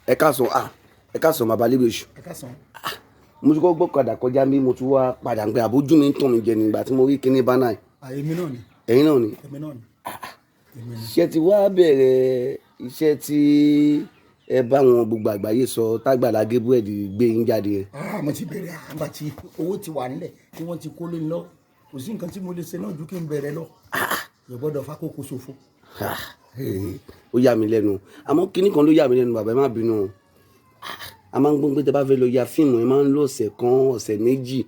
Ẹ káàsán, ah, ẹ káàsán, bàbá Alébíoṣù. Ẹ káàsán. Mo ti kọ́ gbọ́kadà kọjá bí mo tún wá padà ń pẹ́ àbójú mi ń tàn mí jẹ nígbà tí mo rí kíní banner yìí. Èmi náà ni. Ẹ̀yin náà ni? Èmi náà ni. Èmi ni. Ṣé ti wá bẹ̀rẹ̀ iṣẹ́ tí ẹ bá wọn gbogbo àgbáyé sọ tágbàlá Gabriel gbé yín jáde yẹn? Ah, mo ti bẹ̀rẹ̀ àgbà tí owó ti wà nílẹ̀ tí wọ́n ti kó lé lọ. Kò sí nǹkan tí mo lè ṣe náà ju kí n bẹ̀rẹ̀ lọ. Yóò gbọ́dọ̀ fákòókò ṣòfò. Ah, ó yà mí lẹ́nu. Àmọ́ kíní kan ló yà mí lẹ́nu, bàbá, ẹ má bínú o. A máa ń gbọ́ pé tẹ bá fẹ́ lọ ya fíìmù, ẹ máa ń lọ ọ̀sẹ̀ kan, ọ̀sẹ̀ 2.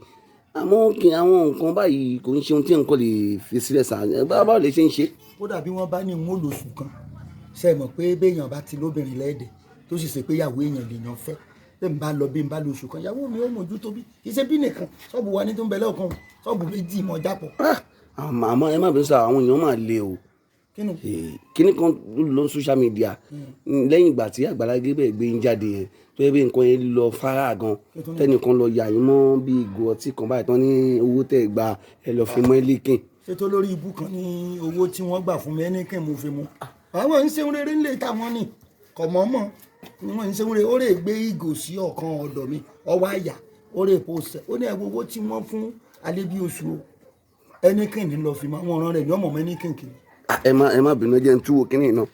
Àmọ́ kí àwọn nǹkan báyìí kò ń ṣe ohun tí nǹkan lè fi sílẹ̀ sá. Báwo lè ṣe ń ṣe? Ó dàbí wọ́n bá ní n ó lóṣù kan. Ṣé ẹ mọ̀ pé béèyàn bá ti lóbìnrin lẹ́ẹ̀dẹ̀ tó sì ṣe pé ìyàwó èèyàn lèèyàn fẹ́. Bí n bá lọ, bí n bá lóṣù kan, ìyàwó mi ó mójú tó bí. Kì í ṣe bí nìkan, ṣọ́ọ̀bù wa ní tó ń bẹ lọ́kàn, ṣọ́ọ̀bù 2 mọ̀ jápọ̀. Àmọ́ ẹ má bínú sá, àwọn èèyàn máa le o. Kínú? Kíní kan ló ń social media lẹ́yìn ìgbà tí Àgbàlá Gabriel gbé yín jáde yẹn, tó yẹ bí nǹkan yẹn lọ fárá gan, tẹ́nìkan lọ yà yín mọ́ bí ìgò ọtí kan báyìí tán ní owó tẹ́ gba ẹ lọ fi mọ́ ẹlẹ́kìn. Ṣé tó lórí ibú kan ní owó tí wọ́n gbà fún mi ẹni kí n mo fi mu? Àwọn ń ṣeun rere nílé táwọn ní kọ̀ mọ́mọ́ ni wọ́n ń ṣeun rere. Ó rè gbé ìgò sí ọ̀kan ọ̀dọ̀ mi, ọwọ́ àyà ó rè post, ó ní ẹ̀wọ̀ owó tí wọ́n fún Alébíoṣù o, ẹni kí ni lọ fi mọ́ àwọn ọ̀ràn rẹ̀ ní ọmọ mọ́ ẹni kí n kì. Ẹ má bínú, jẹ́ n túwò kínní náà.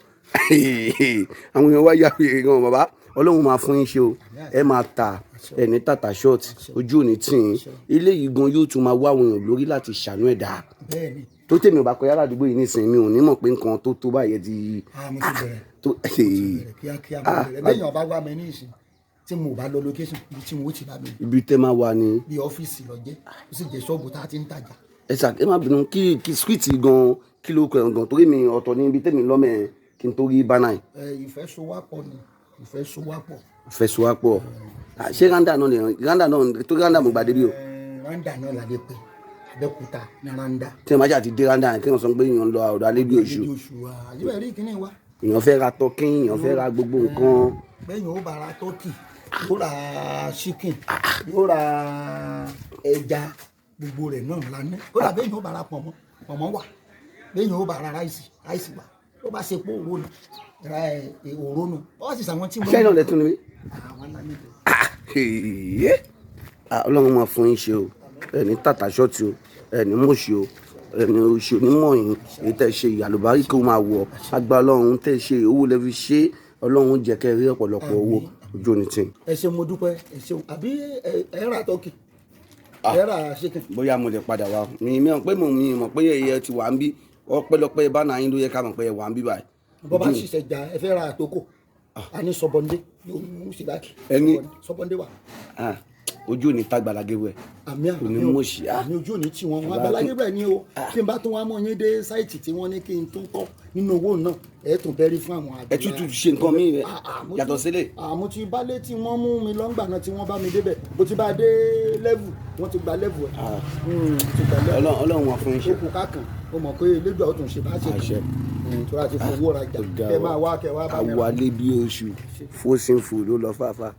Àwọn èèyàn wá yà wèrè gan. Bàbá, Ọlọ́run máa fún yín ṣe o. Ẹ máa ta ẹ ní tàtà short, ojú ò ní tì yín. Ilé yìí gan yóò tún máa wá àwọn èèyàn lórí láti ṣàánú ẹ̀dá. Bẹ́ẹ̀ni. Tó tèmi ò bá kọjá ládùúgbò yìí nísìnyí, mi ò ní mọ̀ pé nǹkan tó tó báyẹn ti Ah, mo ti bẹ̀rẹ̀. tó Mo ti bẹ̀rẹ̀ kíákíá, mo bẹ̀rẹ̀. Bẹ́ẹ̀ yàn bá wá mi ní ìsìn tí mo bá lọ location, ibi tí mo ti bá mi. Ibi tẹ́ máa wà ní. Bí ọ́fíìsì lọ jẹ́, ó sì jẹ́ ṣọ́ọ̀bù tá a ti ń tajà. Ẹ ṣá, ẹ má bínú, kí street gan, kí ló kọ ẹ̀ gan? Torí mi ọ̀tọ̀ ní ibi tẹ́mi lọ́mẹ̀ kí n tó rí banner yìí. Ẹ ìfẹ́sowápọ̀ ni, ìfẹ́sowápọ̀. Ìfẹ́sowápọ̀. Ṣé randa náà ni? Randa náà tó randa mo gbà débi o. Ẹ, randa náà la lè pè, Abẹ́òkúta ní randa. Tí wọ́n bá ṣáà ti dé randa yẹn, kí wọ́n sọ pé èèyàn ń lọ ọ̀dọ̀ Alébíoṣù. Alébíoṣù, àyíbẹ̀ rí kíní wa. Èèyàn fẹ́ ra turkey, èèyàn fẹ́ ra gbogbo nǹkan. Bẹ́ẹ̀ yóò bá ra turkey, yóò ra chicken, yóò ra ẹja, gbogbo rẹ̀ náà la ní. Kódà bẹ́ẹ̀ yóò bá ra pọ̀nmọ́, pọ̀nmọ́ wà. Bẹ́ẹ̀ yóò bá ra rice, rice wà. Tó bá ṣe pé òró ni, ra ẹ̀ òró nu. Ó sì sàwọn tí wọ́n. Ṣé iná lẹ tún ni mí? Àwọn ńlá níbẹ̀. Ọlọ́run máa fún yín ṣe o. Ẹ ní tàtà short o, ẹ ní mọ̀ṣì o, ẹ ní oṣù onímọ̀ yín. Èyí tẹ́ ṣe àlùbáríkà kó máa wọ̀ agbára Ọlọ́run tẹ́ ṣe owó lẹ́ fi ṣe. Ọlọ́run jẹ́ kẹ́ rí ọ̀pọ̀lọpọ̀ owó ojú òní tì. Ẹ ṣeun, mo dúpẹ́, ẹ ṣeun. Àbí ẹ ra turkey, ẹ ra chicken? Bóyá mo lè padà wá. Mi mọ̀ pé mo mi mọ̀ pé ẹyẹ ti wà ń bí. Ọpẹ́lọpẹ́ banner yín ló yẹ ká mọ̀ pé ẹ wà ń bí báyìí. Bọ́ bá ṣiṣẹ́ jà, ẹ fẹ́ ra àtòkò, a ní sọbọndé yóò mú sí báàkì. Ẹni- Sọbọndé wà. Ah, ojú òní tágbàlá Gabriel. Àmì Kò ní àmì mọ̀ sí. Àmì, ojú òní tí wọn wọn Àgbàlá Gabriel ní o. Tí n bá tún wá mọ yín dé site tí wọ́n ní kí n tún kọ́ nínú owó náà, ẹ tún bẹ́rí fún àwọn àgbẹ̀. Ẹ tún tún ṣe nǹkan míì rẹ Ah, ah, yàtọ̀ sílẹ̀. Àmọ́ tí balẹ̀ tí wọ́n mú mi lọ́ngbà náà tí wọ́n bá mi débẹ̀, bó ti bá dé level, wọ́n ti gba level ẹ̀. Ti gba level. Ọlọ́run wọn fún yín ṣe. Ó kù kákan ó mọ̀ pé elédùn àwọn tó ń ṣe bá ṣe Àṣẹ. kàn tó láti fowó rajà. Ó ga Kẹ o. máa wá, kẹ wá bá mi Àwọ̀ Alébíoṣù frozen food ló lọ fàáfàá.